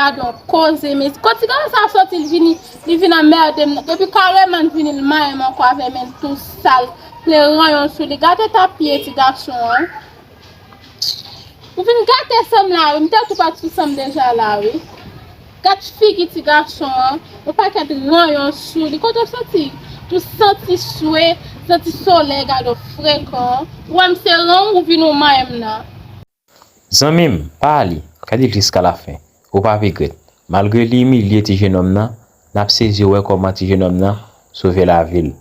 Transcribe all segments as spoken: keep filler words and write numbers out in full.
Gadon koze, men kote ti gason sa soti, li vini, li vin anmède m. Depi kareman vini, l manyen m ankò avè men tou sal, plen ranyon sou li. Gade ta pye ti gason an. Ou vin gate san m la, wi. M te tou pati sou san m deja la, wi. Gad figi ti gason an, yon pakèt ranyon sou li. Kote w soti? Tou santi swe, santi solèy, gade w frekan. Ou wè m se ran ou vin ou manyen m nan. Zanmi m, pa ale, gade l jiska lafen. Ou p ap regrèt. Malgre li imilye ti jenòm nan, n ap sezi wè kòman ti jenòm nan sove lavi l.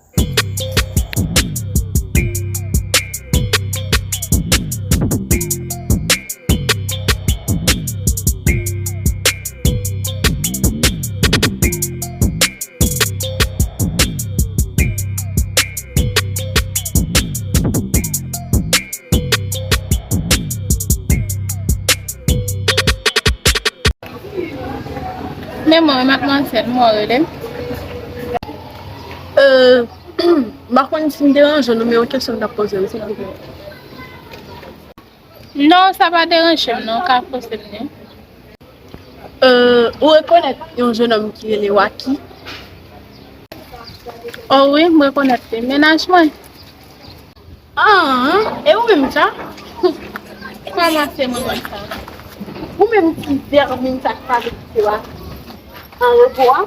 Men mwen, madmwazèl, mwen rele. Euh, m pa konn si m deranje w non, men yon kesyon m t ap poze w, silvouplè. Non, sa pa deranje m non, w ka poze m li. Euh, ou rekonèt yon jennonm ki rele Waky? Oh wi, m rekonèt li. Mennaj mwen. Ah, e ou menm sa? Kòman se mwen menm sa? Ou menm ti vèmin sa k pa vle kite Waky an repo a?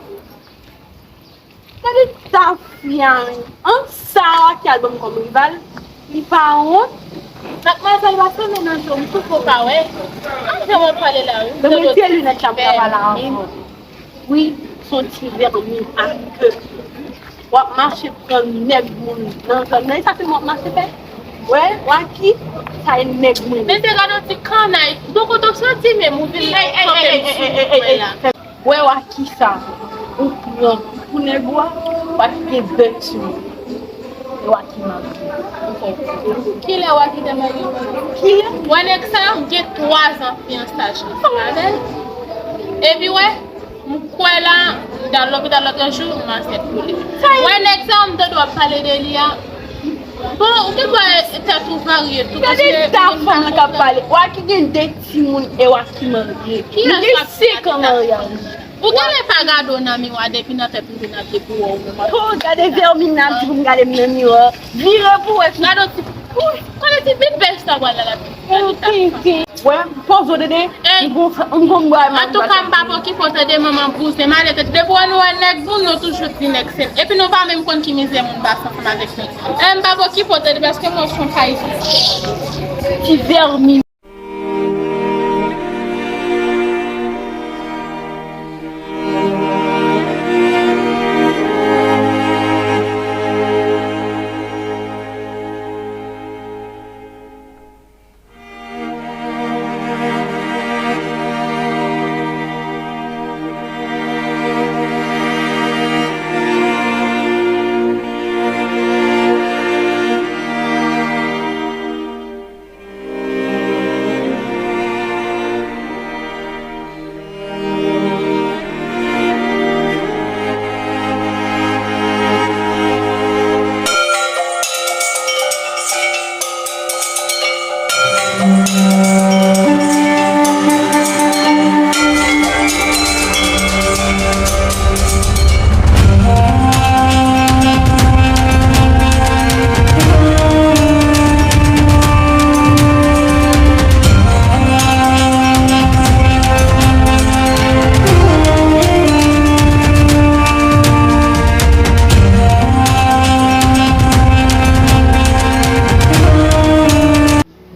Gade tafya wi. An sa Waky al ban m kòm rival. Li pa wont. Madmwazèl, pa fèmen nan je w, m tou fo pa wè. An jan w ap pale la wi. Mwen retire linèt la m pa pale ankò. Wi, s on ti vèmin a ke. W ap mache pran nèg moun nan zòn nan. E sa sèlman w ap mache fè? Wè, Waky, sa e nèg moun. Men se gade yon ti kannay. Bon kote w soti menm ou vin la kanpe m sou mwen la. Wè Waky sa ou pran pou nèg ou a, Waky gen vèti wi. E Waky marye. Kilè Waky te marye? Kilè? Wè nèg sa, m gen twa zan fyansaj ansanm avè l. Epi wè, m kwè la, m t al lopital lòt jou, m ansent pou li. Wè nèg sa, m tande w ap pale de li a. Bon, ou te kwè tèt ou varye tou. Gade ta fanm nan k ap pale. Waky gen de timoun e Waky marye. Nou gen senk an maryaj. Ou genlè pa gade w nan miwa depi nan tèt ou vin nan pye pou wè w. Oh, gade vèmin nan ap di pou m gade m nan miwa. Vire pou wè. Gade w ti. Ou konnen ti bibèch sa pral la la. Wè, poze w tande. M gon m gon bwa. Antouka m p ap okipe w tande manman bouzen malè tèt. Depi wè nou wè nèg moun nou toujou di nèg se. Epi nou pa menm konn ki mizè moun pase ansanm avèk nèg. E m p ap okipe w tande paske mwen se yon kay. Ti vèmin.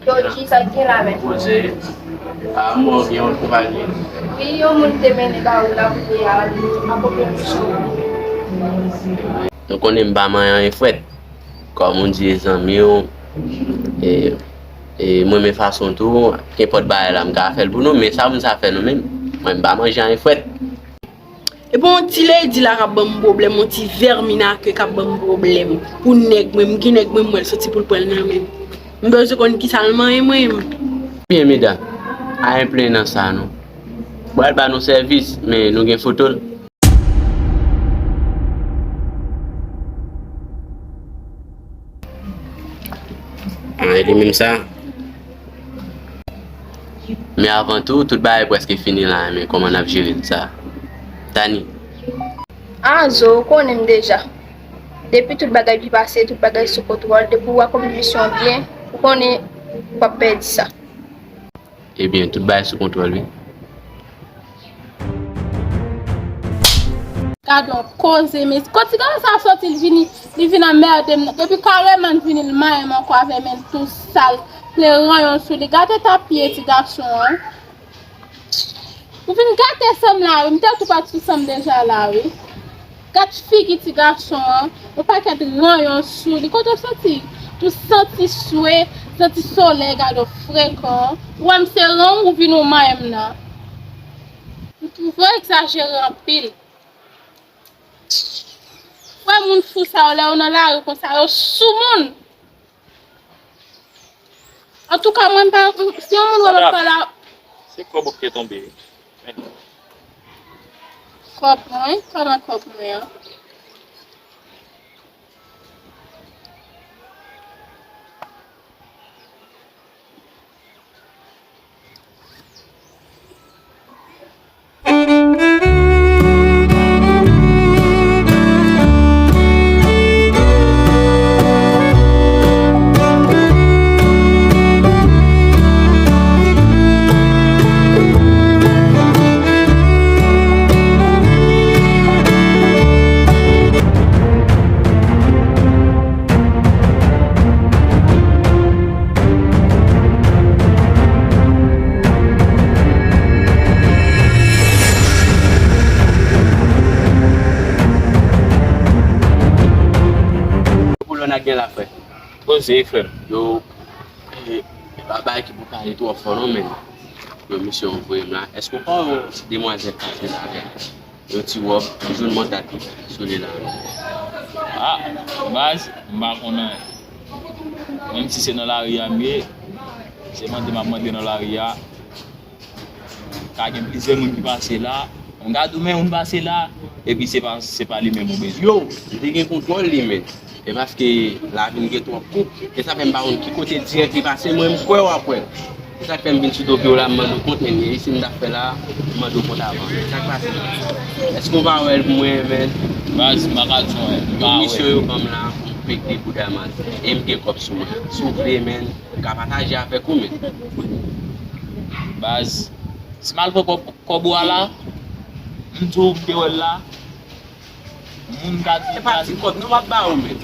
Yo, kisa k gen la menm? Poze. A, mwen byen, ou pa byen? Wi, yon moun te mennen ba ou la kounye a, li akonpanye misyon. Nou konnen m pa manyen anyen frèt. Kòm ou di e zanmi w, e, e m renmen fason tou, kenpòt bagay la m ka fè l pou nou, men sa moun sa fè nou menm, mwen m pa manje anyen frèt. Epi yon ti lady la k ap ban m pwoblèm, yon ti vèmin a ke k ap ban m pwoblèm. Pou nèg mwen, m gen nèg mwen, m wè l soti pou l pran l nan men m. M bezwen konn kisa l manyen mwen menm. Byen medam, ayen plen nan sa non. Pral ba nou sèvis, men nou gen foto l. Ah, e li menm sa. Men avan tou, tout bagay prèske fini la, men kòman n ap jere l sa? Tani. Ah, Zo, ou konnen m deja. Depi tout bagay byen pase, tout bagay sou kontwòl, depi w akonpli misyon an byen, ou konnen w p ap pèdi sa. Ebyen, tout bagay sou kontwòl, wi. Gad on koze, men kote ti gason sa soti, li vini, li vin anmède m nan. Depi kareman l vini, l manyen m ankò avè men l tou sal, ple ranyon sou li. Gade eta pye ti gason an. Ou vin gate san m la, wi. M te tou pati sou san m deja la, wi. Gad figi ti gason an, yon pakèt ranyon sou li. Kote w soti? Tou santi swe, santi solèy, gad w frekan. Ou wè m se ranyon ou vin ou manyen m nan. M twouve w egzajere anpil. Frè moun fou sa yo, lè yo nan lari konsa, yo sou moun. Antouka, mwen pa, si yon moun wè m ap pale a. Se kòb ou te tonbe. Kòb mwen? Kòman kòb mwen an? Pou lò n a gen la, frè. Poze, frè m. Yo, e, e pa bagay ki pou pale twò fò non, men. Yo, misye yo voye m la. Èske w pa wè yon ti demwazèl k ap fè la avè l? Yon ti wòb, joun mòd la ki sou li la. Ah, baz, m pa konn anyen. Menm si se nan lari a m ye, se mande m ap mande nan lari a. Ka gen plizyè moun ki pase la. M gade ou men moun pase la, epi se pa, se pa li menm ou bezwen. Yo, m te gen kontwòl li, men. E paske lavi m gen twòp kout. E sa fè m pa konn ki kote dirèk li pase, mwen m kwè w ap wè l. E sa k fè m vin sou do pye w la, m mande w kont, men isi m t ap fè la, m mande w kont avan. Sa k pase? Èske w pa wè l pou mwen, men? Baz, m pa ka di w anyen, m pa wè. Misyon yo ban m la pou m pete bouda manzè. E m gen kòb sou mwen. Si w vle, men, m ka pataje avèk ou, men. Baz, si m al pran kòb, kòb ou a la, m di w m te wè l la. Moun ka di. E pa ti kòb non m ap ba ou, men.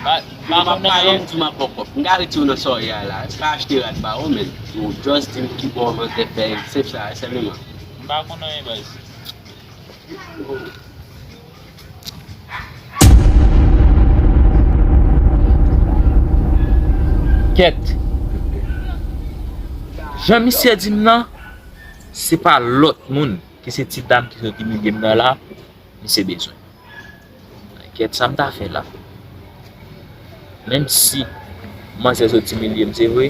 Ba, ba m ap ba yo, m di w m ap ba w kòb. M ka retire w nan sòrye a la. M ka achte rad ba ou, men. Ou just di m ki bò manzè fè, se sa, senpleman. M pa konn anyen, baz. Kèt. Jan misye di m nan, se pa lòt moun ki se ti dam ki sot imilye m nan la, misye bezwen. Kèt, sa m ta fè la? Menm si manzè sot imilye m, se vre.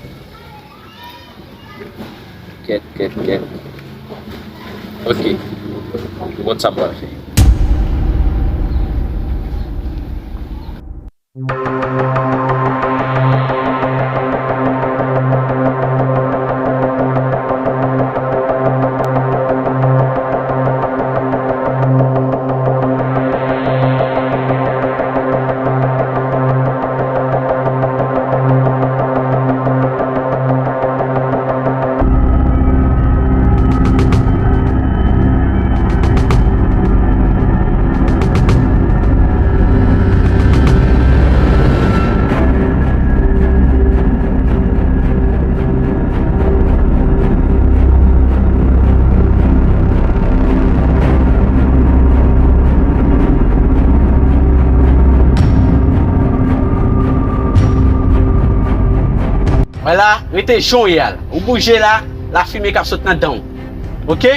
Kèt, kèt, kèt. Ok. M konn sa m pral fè. Vwala, rete jan w ye a la. Ou bouje la, lafimen k ap sot nan dan w. Oke?